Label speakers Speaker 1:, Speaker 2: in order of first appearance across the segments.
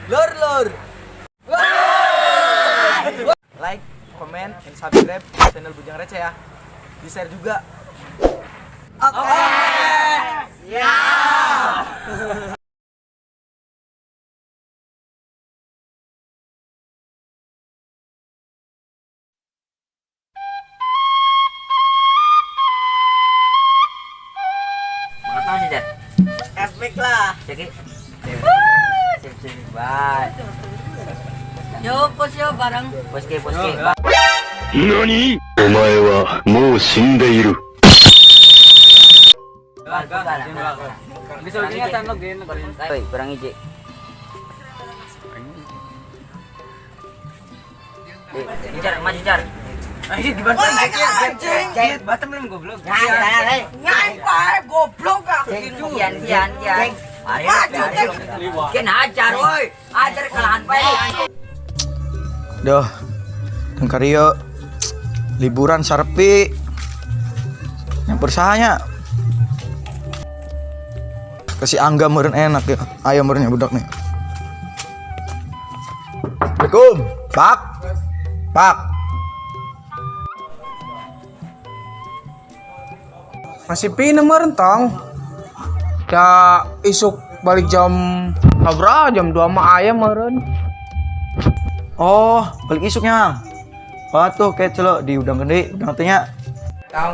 Speaker 1: Lur lur. Like, comment, and subscribe channel Bujang Receh ya. Di share juga. Oke. Ya.
Speaker 2: Mga taon si Dad.
Speaker 1: Efek lah.
Speaker 2: Sige. Sip, sip, bye.
Speaker 3: Yo, pos yo, barang.
Speaker 2: Poske, poske.
Speaker 4: 何お前はもう死んでいる。
Speaker 2: Bisa ujinya can login. Oi, kurang iji. Jar, maju jar.
Speaker 1: Ayo dibantu. Anjing.
Speaker 2: Batam belum goblok.
Speaker 1: Ngan goblok ah.
Speaker 2: Kian, kian, kian. Kian hajar, woi. Hajar kalahan bae.
Speaker 5: Duh, dan karyo liburan sarpi yang bersahanya kasih angga meureun enak ya ayo meureun ya budak nih. Assalamualaikum Pak. Pak.
Speaker 6: Masih pina merentang. Ya isuk balik jam berapa? Jam 2 mah ayam meren.
Speaker 5: Oh, balik isuknya. Wah tuh kayak celok di udang gede udang tanya.
Speaker 6: Tang.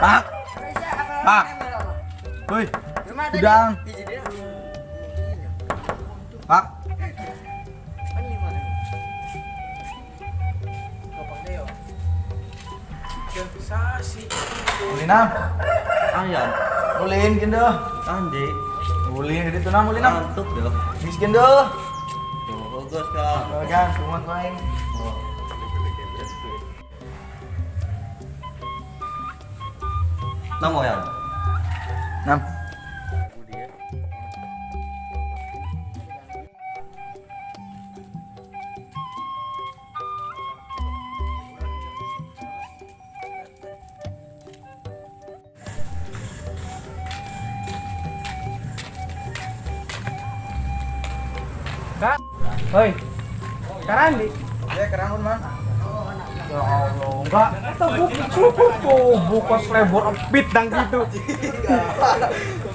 Speaker 5: Pak. Pak. Woi, udang. Pak. Ulin am.
Speaker 1: Ayan.
Speaker 5: Ulin kindo.
Speaker 1: Andi.
Speaker 5: Ulin gitu nam ulin am.
Speaker 1: Ngantuk deh.
Speaker 5: Miskin do.
Speaker 1: Bagus kak.
Speaker 5: Kan, cuman main.
Speaker 1: Namo ya.
Speaker 5: Nam.
Speaker 6: Kak. Hoi. Karandi.
Speaker 5: Ya kerangun man.
Speaker 6: Ya Allah, enggak. Eta buku cukup tuh, buku selebor epit dang gitu.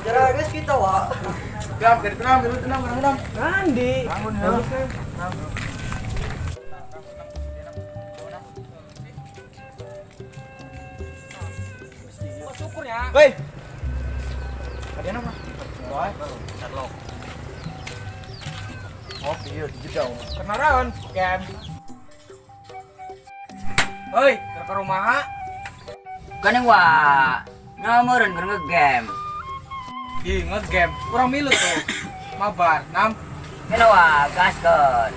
Speaker 1: Cara guys kita wah.
Speaker 5: Gam, dari tenang, dari tenang, kerangun nam.
Speaker 6: Randi.
Speaker 5: Bangun ya.
Speaker 6: Syukur ya.
Speaker 5: Woi. Ada nama? Woi. Oh, iya di jedau.
Speaker 6: Kenaran, game. Hoi, ke rumah.
Speaker 2: Kan wa. Nomoran keur nge-game.
Speaker 6: Ih, nge-game. Kurang milu tuh. Mabar, nam.
Speaker 2: Kena wa, gaskeun.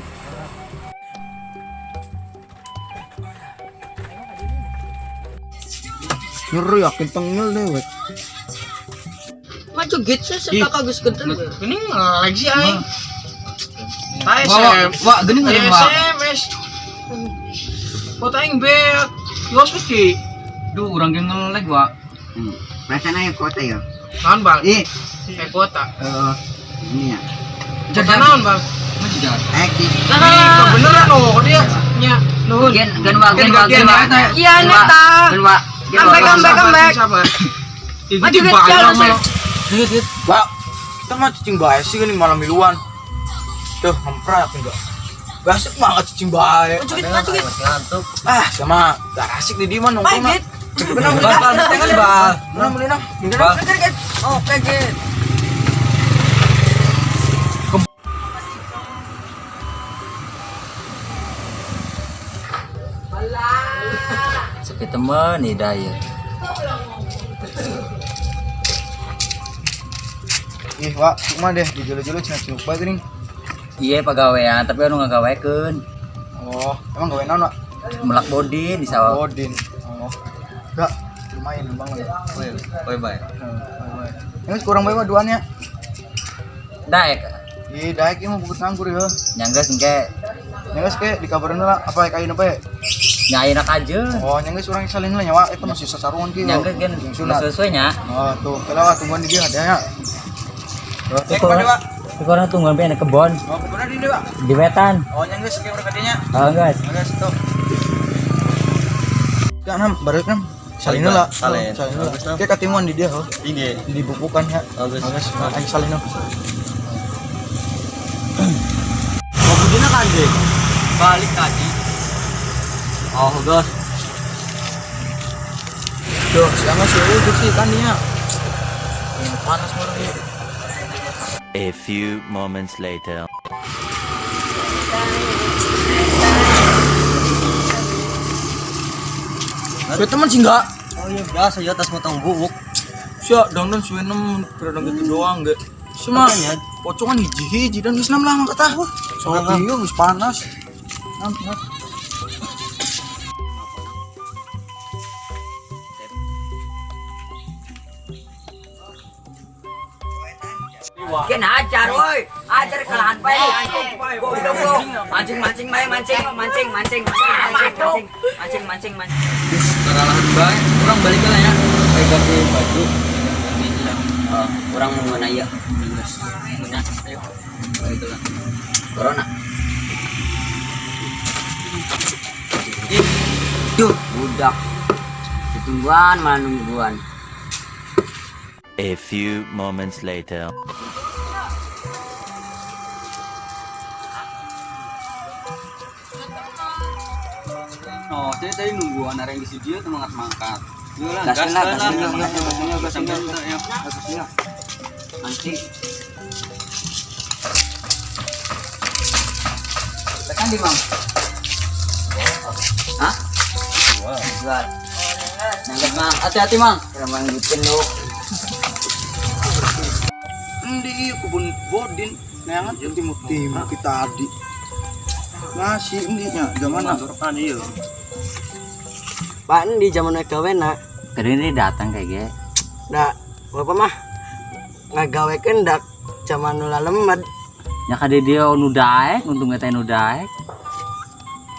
Speaker 5: Nyeri yakin tengil deh, wek.
Speaker 3: Maju gitu sih, kakak geus gede.
Speaker 6: Ini ngelag sih aing. Wah,
Speaker 1: Wah, gini nggak Wak?
Speaker 6: SMS. Kota aing beak. Yos mesti.
Speaker 1: Duh, orang yang ngelag, Wak.
Speaker 2: Perasaan aja kota ya.
Speaker 6: Naon, Bang?
Speaker 2: Ih,
Speaker 6: Eh, kota.
Speaker 2: ini ya.
Speaker 6: Kota naon, Bang?
Speaker 1: Maju jalan.
Speaker 2: Eh, di
Speaker 6: Nah, beneran oh, dia nya nuhun.
Speaker 2: Gen, gen wa, gen wa, gen wa.
Speaker 3: Iya, neta.
Speaker 2: Gen wa. Gen wa.
Speaker 3: Comeback, comeback, comeback.
Speaker 6: Sabar.
Speaker 3: Maju gitu, jalan.
Speaker 5: Dikit, dikit. Pak, kita mah cicing bae sih gini malam miluan. Tuh, ngemprak enggak. Gasik banget cicing bae.
Speaker 3: Maju gitu, maju gitu.
Speaker 1: Ngantuk.
Speaker 5: Ah, sama gak asik di diman nongkrong.
Speaker 3: Bye, Git.
Speaker 5: Benang,
Speaker 1: Bal, bal, bal, bal.
Speaker 5: Benang, benang.
Speaker 1: Bal.
Speaker 3: Oke, Git.
Speaker 2: Sepi temen nih daya.
Speaker 5: Ih, Wak, cuma deh dijulu-julu cina ciluk bae geuning.
Speaker 2: Iya pagawean, tapi anu ngagawekeun.
Speaker 5: Oh, emang gawe naon, Wak?
Speaker 2: Melak bodin di sawah.
Speaker 5: Bodin. Oh. Enggak, lumayan bang ya.
Speaker 1: Bye bye.
Speaker 5: Ini kurang bae Wak duannya.
Speaker 2: Daek.
Speaker 5: Ih, daek ieu mah bubut nganggur ya.
Speaker 2: Nyangga sengke.
Speaker 5: Nya geus ke dikabarin lah apa kain apa ya?
Speaker 2: Nya ayeuna aja.
Speaker 5: Oh, nya geus urang salin lah nyawa itu masih sasarungan kieu.
Speaker 2: Nya geus gen
Speaker 5: Jeung sunat.
Speaker 2: sesuai nya.
Speaker 5: Oh, tuh, kela wa tungguan di dieu ada ya. Cek pada Wak.
Speaker 2: Kurang tungguan pe kebon
Speaker 5: Oh, kebunna di dieu, Wak.
Speaker 2: di wetan.
Speaker 5: Oh, nya geus ke urang ka dieu nya.
Speaker 2: Oh geus.
Speaker 5: Geus tuh. Ya, nam, balik nam. Salin lah.
Speaker 1: Salin.
Speaker 5: Salin lah. Kayak katimuan di dia, oh.
Speaker 1: Ini.
Speaker 5: Dibukukan ya.
Speaker 1: Bagus.
Speaker 5: Bagus. Aing salin lah.
Speaker 1: Mau budina kan, Dek? Balik tadi. Oh, geus.
Speaker 5: Duh, siapa sih udah sih kan dia. Panas mulu dia.
Speaker 7: A few moments later.
Speaker 5: Suwe teman sih enggak.
Speaker 1: Oh iya, biasa ya tas motong buuk.
Speaker 5: Sia, dandan suwe nem berandang gitu doang enggak. Cuma pocongan hiji-hiji dan geus nam lah kata. Soalnya ieu geus panas. Nam, nam.
Speaker 2: Gen hajar woi. Hajar kalahan bae. Goblok lu. Mancing mancing bae mancing mancing mancing mancing mancing mancing mancing mancing.
Speaker 1: Kalahan bae, urang balik lah ya. Kayak ganti baju. Ganti ya.
Speaker 2: Oh, urang mun mana ieu?
Speaker 1: Mun ayo. Balik lah.
Speaker 2: Corona. Duh, budak. Ditungguan malah nungguan.
Speaker 7: A few moments later.
Speaker 1: Oh, saya tadi nunggu anak yang di studio tuh mangkat-mangkat. Yuk lah,
Speaker 2: Gasin
Speaker 1: gas
Speaker 2: lah,
Speaker 1: lah,
Speaker 2: gasin lah,
Speaker 1: gas lah, gas lah, ya.
Speaker 2: Mancing.
Speaker 1: Tekan di, Mang.
Speaker 2: Hah? Jual. Nangkep, Mang.
Speaker 1: Hati-hati, Mang.
Speaker 2: Kira manggitin lu.
Speaker 5: Endi ieu kebun bodin neangan timur-timur kita tadi. Ngasih endi nya zaman
Speaker 1: iya.
Speaker 3: Pak di zaman gawe nak.
Speaker 2: Tadi ini datang kayak ge.
Speaker 3: Dak, bapak mah ngagawekeun dak zaman nu lalemed.
Speaker 2: Ya kade dia nu daek, untung teh nu daek.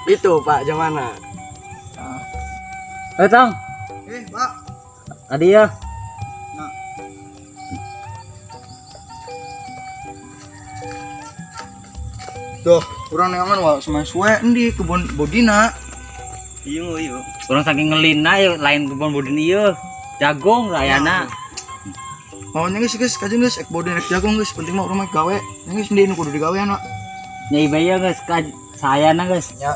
Speaker 3: Itu Pak zamana.
Speaker 2: Eh, Tong.
Speaker 5: Eh, Pak.
Speaker 2: Tadi ya.
Speaker 5: Nah. Duh, urang neangan wa semai suwe endi kebun bodina.
Speaker 1: Iya, iya.
Speaker 2: Urang saking ngelina ya lain kebon bodin ieu. Jagung rayana.
Speaker 5: Mau nya geus geus kajeun geus ek bodin ek jagung geus penting mah urang mah gawe. Nya geus endi nu kudu digawean, Pak.
Speaker 2: Nyai bae geus ka sayana geus.
Speaker 5: Nya.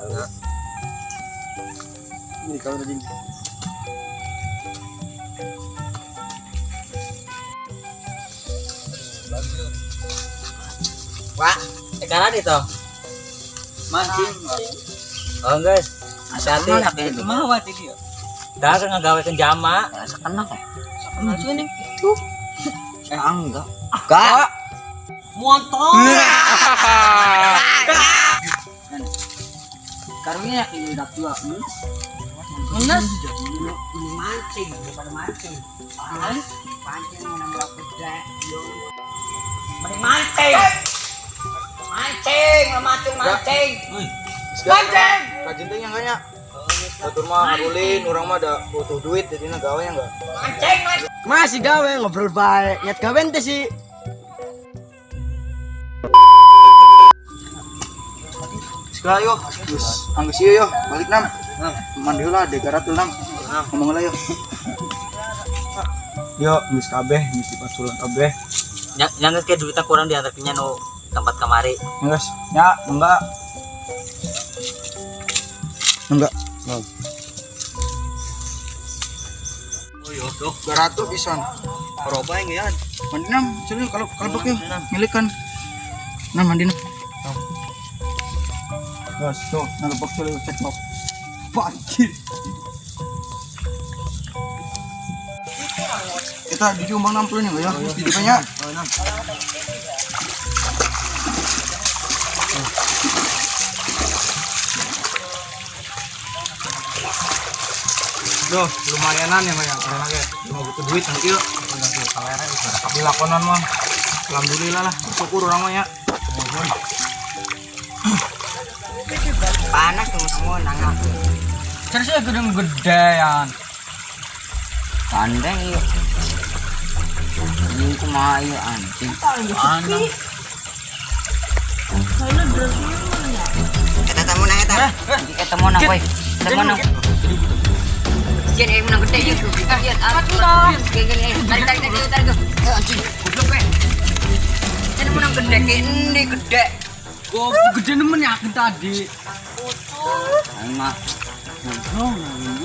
Speaker 1: Ini kalau tadi.
Speaker 2: Pak, sekarang itu.
Speaker 1: Mancing.
Speaker 2: Oh, guys. Hati-hati.
Speaker 1: Itu mah wat ini ya.
Speaker 2: Dah kan ngagawekeun jama. Kenal ya?
Speaker 1: Kenal sih ini.
Speaker 2: Enggak. Enggak.
Speaker 1: Montong. Karunya ini udah tua.
Speaker 2: Ngenes. Mancing, bukan mancing. Pancing mau nambah beda. Mending mancing. Mancing, mancing, mancing.
Speaker 5: Mancing. Kajeun teh nya enggak nya. Batur mah ngarulin, urang mah ada butuh duit jadinya gawe nya enggak.
Speaker 2: Mancing, mancing.
Speaker 3: Masih gawe ngobrol bae. Nyet gawe ente sih.
Speaker 5: Sekali yo, geus anggeus ieu yo, balik nam. Mandi heula degaratul nam. Ngomong heula yo. Yo, geus kabeh, geus dipaculan kabeh.
Speaker 2: Yang geus duitnya kurang diantarkeun nu tempat kamari.
Speaker 5: Geus, nya, enggak. Enggak.
Speaker 1: Oh iya, tuh.
Speaker 5: 200 pisan.
Speaker 1: Roba yang ya.
Speaker 5: Mandi nam, sini kalau kalau yo, milik kan. Nah, mandi nam. Gas, tuh, nalebak tuh cek top. Banjir. Kita di Jombang 60 nih, ya. Di depannya. Duh, lumayanan ya, Mas. Karena kayak cuma butuh duit nanti yuk. Tapi lakonan mah alhamdulillah lah, syukur orang mah ya.
Speaker 2: Panas tuh menang aku.
Speaker 1: Terus ya gedung gedean.
Speaker 2: Kandeng iya. Ini kumaha ieu anjing.
Speaker 1: Aneh.
Speaker 2: Eta teh menang eta. Eta menang woi. Eta menang. Jen, menang gede ieu. Jen, ah. Gen, gen, tarik, tarik, tarik, tarik. Anjing, goblok eh. Jen menang gede ke ini gede.
Speaker 1: Goblok gede nemen yakin tadi.
Speaker 2: Aing mah
Speaker 1: Goblok,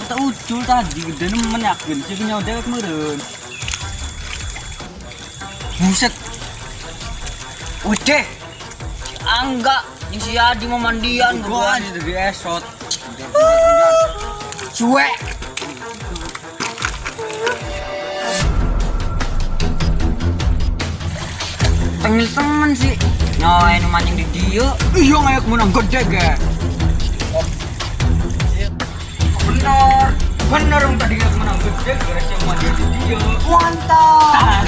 Speaker 1: tak ucul tadi gede nemen yakin sih nyawa dewek meureun.
Speaker 2: Buset. Udah. Angga, yang si Adi mau mandian
Speaker 1: Gua aja dari esot.
Speaker 2: Cuek. Tengil temen sih. No, anu mancing di dia.
Speaker 1: Iya ngayak menang gede ge. Bener. Bener yang tadi ngayak menang gede gara yang mandi di dia.
Speaker 2: Mantap.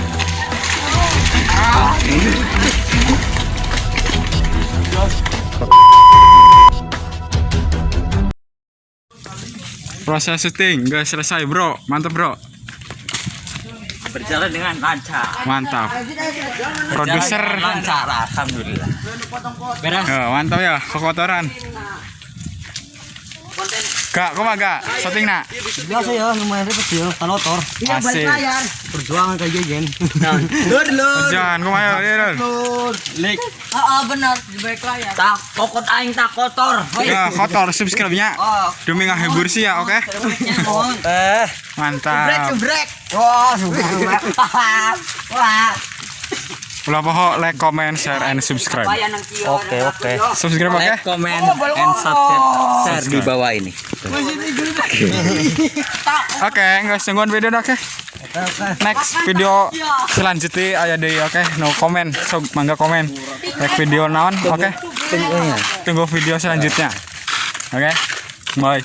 Speaker 5: Proses syuting gak selesai bro, mantap bro.
Speaker 2: Berjalan dengan lancar.
Speaker 5: Mantap. Produser.
Speaker 2: Lancar, alhamdulillah. Beres.
Speaker 5: Ya, mantap ya, kekotoran. Gak, kok gak? Syuting nak?
Speaker 3: Biasa ya, lumayan ribet ya, kalotor.
Speaker 5: Asik.
Speaker 3: Perjuangan kayak gini.
Speaker 5: Jangan, kok ayo, ayo.
Speaker 1: Lik.
Speaker 2: Ah, benar di balik layar. Tak kokot aing tak kotor. Hoi.
Speaker 5: Ya, kotor subscribe-nya.
Speaker 2: Oh.
Speaker 5: Demi ngehibur sih ya, oke?
Speaker 3: Eh,
Speaker 5: Mantap.
Speaker 2: Subrek. Wah, subrek. Wah.
Speaker 5: Ulah poho like, comment, share, and subscribe.
Speaker 3: Oke, oke.
Speaker 5: Subscribe oke?
Speaker 1: Comment and subscribe share di bawah ini.
Speaker 5: Oke, nggak tungguan video dah, oke? Next video selanjutnya aya deui oke? No comment, sok mangga komen. Next video naon, oke? Tunggu video selanjutnya. Oke? Bye.